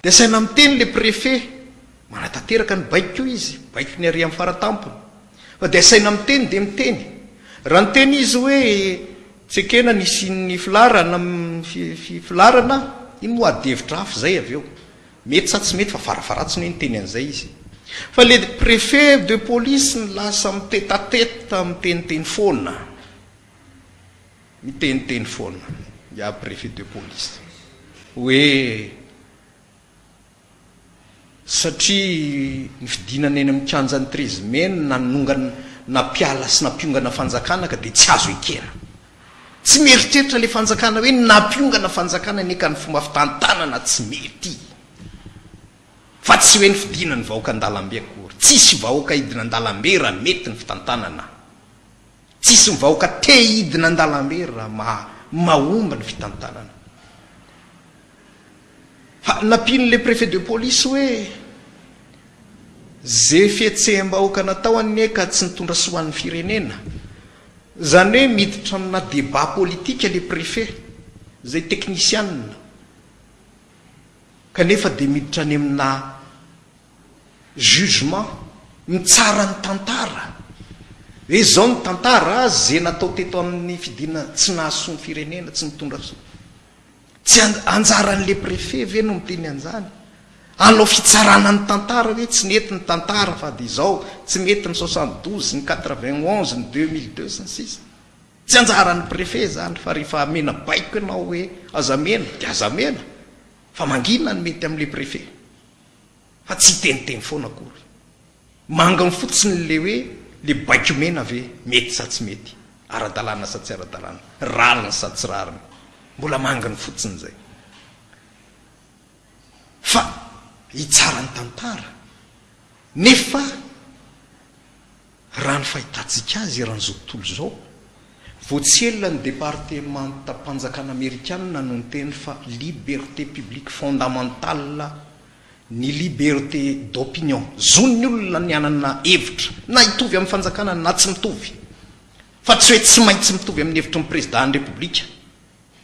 Dia asaina miteny le préfet, manatanteraka ny baiko koa izy, baikony ary amin'ny faratampony. Fa dia asaina miteny dia miteny. Raha niteny izy hoe tsy ekena ny hisian'ny filaharana, filaharana, iny moa adihevitra hafa izay avy eo. Mety sa tsy mety fa farafaharatsiny hoe niteny an'izay izy. Fa le préfet de police no lasa mi-tête à tête miteniteny foana. Miteniteny foana ingahy préfet de police hoe satria ny fidinana eny amin'ny kianjan'ny 13 mai no nanongana nampiala sy nampiongana fanjakana ka dia tsy azo ekena. Tsy mieritreritra ilay fanjakana hoe nampiongana fanjakana anie ka ny fomba fitantanana tsy mety. Fa tsy hoe ny fidinan'ny vahoaka an-dalambe akory. Tsisy vahoaka hidina an-dalambe raha mety ny fitantanana. Tsisy ny vahoaka te hidina an-dalambe raha mahomby ny fitantanana. Fa nampian'ilay préfet de police hoe ze fihetseham-bahoaka natao anie ka tsy nitondra soa ho an'ny firenena. Izany hoe miditra amina débat politique le préfet, izay teknisianina, kanefa dia miditra any amina jugement, mitsara ny tantara, hoe izao ny tantara, ze natao teto amin'ny fidiana tsy nahasoa ny firenena, tsy nitondra soa. Tsy anjaran'le préfet ve no miteny an'izany? Hanao fitsarana ny tantara hoe tsy nety ny tantara fa dia izao, tsy mety ny 72, ny 91, ny 2002 sy ny sisa. Tsy anjaran'ny préfet izany fa rehefa amena baiko ianao hoe aza amena dia aza amena fa mangina ny mety amin'le préfet fa tsy hiteniteny foana akory. Manginy fotsiny le hoe le baiko omena ve mety sa tsy mety, ara-dalàna sa tsy ara-dalàna, rariny sa tsy rariny. Mbola manginy fotsiny zay. Fa hitsara ny tantara. Nefa raha ny fahitantsika azy eran'izao tontolo izao, vao tsy ela ny departemantam-panjakana amerikana no niteny fa liberté publique fondamentale ny liberté d'opinion, zon'ny olona ny hanana hevitra, na hitovy amin'ny fanjakana na tsy mitovy, fa tsy hoe tsy maintsy mitovy amin'ny hevitry ny Prezidàn'ny Repoblika,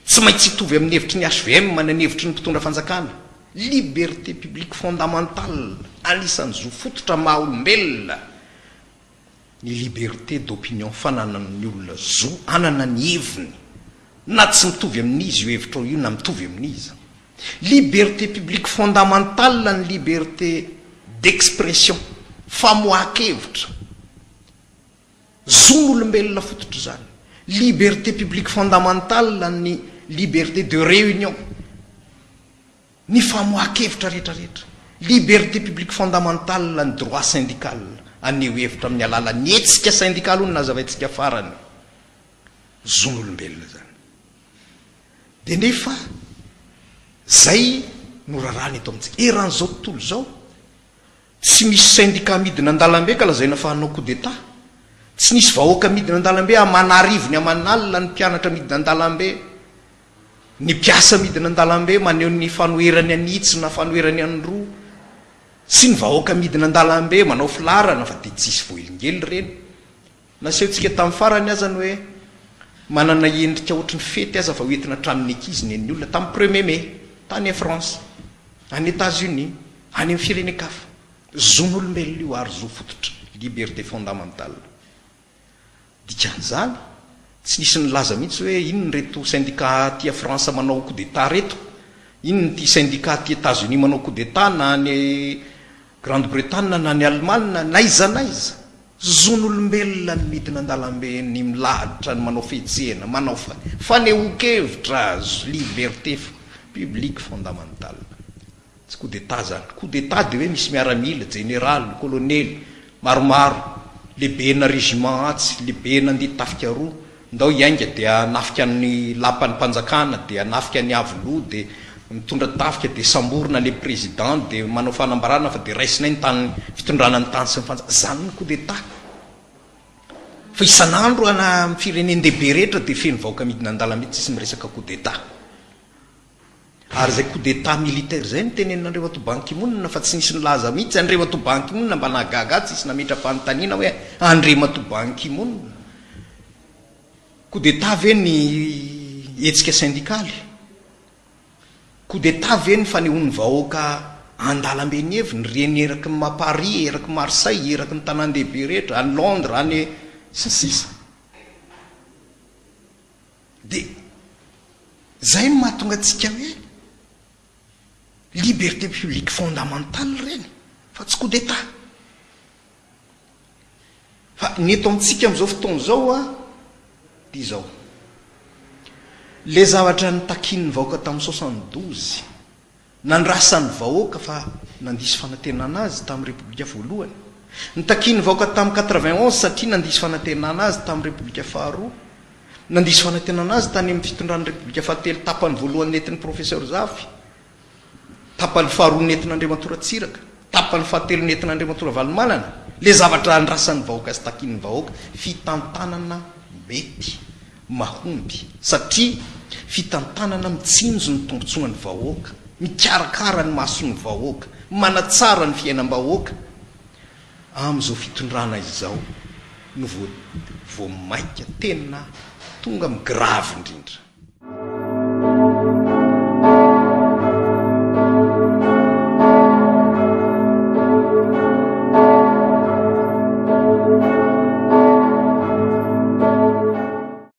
tsy maintsy hitovy amin'ny hevitry ny hvm na ny hevitry ny mpitondra fanjakana. Liberté publique fondamentale, anisan'ny zo fototra maha olombelona ny liberté d'opinion, fananan'ny olona zo hanana ny heviny, na tsy mitovy amin'iza io hevitrao io na mitovy amin'iza. Liberté publique fondamentale ny liberté d'expression, famoahan-kevitra, zon'olombelona fototra izany. Liberté publique fondamentale ny liberté de réunion. Ny famoahan-kevitra rehetra rehetra, liberté publique fondamentale ny droit syndical, haneho hevitra amin'ny alalan'ny hetsika syndikaly hono nazavaintsika farany, zon'olombelona izany. Dia nefa zay no raràna eto amintsika, eran'izao tontolo izao, tsy misy syndicat midina an-dalambe ka lazaina fa hanao coup d'état, tsy nisy vahoaka midina an-dalambe aman'arivony aman'alina ny mpianatra midina an-dalambe, Ny mpiasa midina an-dalambe maneho ny fanoherany an'itsy na fanoherany an'iroa, sy ny vahoaka midina an-dalambe manao filaharana fa dia tsisy voahelingely ireny. Nasehontsika tamin'ny farany aza ny hoe manana endrika ohatry ny fety aza fa hoentina hatramin'ny ankizy ny an'ny olona tamin'ny premier mai tany France, any Etats-Unis, any amin'ny firenen-kafa. Zon'olombelona io ary zo fototra, liberté fondamentale. Dikan'izany, tsy nisy nilaza mihitsy hoe inona ireto syndicat aty France manao coup d'Etat reto, inona ity syndicat aty Etats Unis manao coup d'Etat na any Grande Bretagne na any Allemagne, n'aiza n'aiza. Zon'olombelona ny midina an-dalambe, ny milahatra, ny manao fihetsehana, manao fanehoan-kevitra, liberté publique fondamentale. Tsy coup d'Etat zany. Coup d'Etat dia hoe misy miaramila, jeneraly, kolonely, maromaro, lehibena régiment atsy, lehibena andian-tafika aroa, ndao hiainga dia hanafika ny lapan'ny mpanjakana, dia hanafika ny Iavoloha, dia mitondra tafika, dia samborina le président, dia manao fanambarana fa dia raisinay ny tany, fitondrana ny tany sy ny fanjakana. Zany ny coup d'Etat. Fa isan'andro ana amin'ny firenen-dehibe rehetra dia feno vahoaka midina an-dalambe tsisy miresaka coup d'Etat. Ary izay coup d'Etat militaire izay no tenenin'Andriamatoa Ban Ki Moon fa tsy nisy nilaza mihitsy Andriamatoa Ban Ki Moon mba nahagaga ahy tsisy nametra-panontaniana hoe Andriamatoa Ban Ki Moon coup d'Etat ve ny hetsika syndikaly? Coup d'Etat ve ny fanehoan'ny vahoaka? An-dalambe ny heviny, reny eraky ny Paris, eraky Marseille, eraky ny tanàn-dehibe rehetra, any Londres, any sy ny sisa. Dia izay no mahatonga antsika hoe liberté publique fondamentale ireny fa tsy coup d'Etat. Fa ny eto amintsika amin'izao fotoana izao a, dia izao. Ilay zavatra nitakian'ny vahoaka tamin'ny 72, nandrasan'ny vahoaka fa nandiso fanantenana azy tamin'ny Repoblika voalohany. Nitakian'ny vahoaka tamin'ny 91 satria nandiso fanantenana azy tamin'ny Repoblika faharoa. Nandiso fanantenana azy tany amin'ny fitondran'ny Repoblika fahatelo tapany voalohany nentin'ny Professeur Zafy. Tapany faharoa nentin'Andriamatoa Ratsiraka, tapany fahatelo nentin'Andriamatoa Ravalomanana, ilay zavatra andrasan'ny vahoaka sy takian'ny vahoaka, fitantanana mety, mahomby, satria fitantanana mitsinjo ny tombontsoan'ny vahoaka, mikarakara ny mason'ny vahoaka, manatsara ny fiainam-bahoaka, amin'izao fitondrana izao no vao vao mainka tena tonga amin'ny grave indrindra.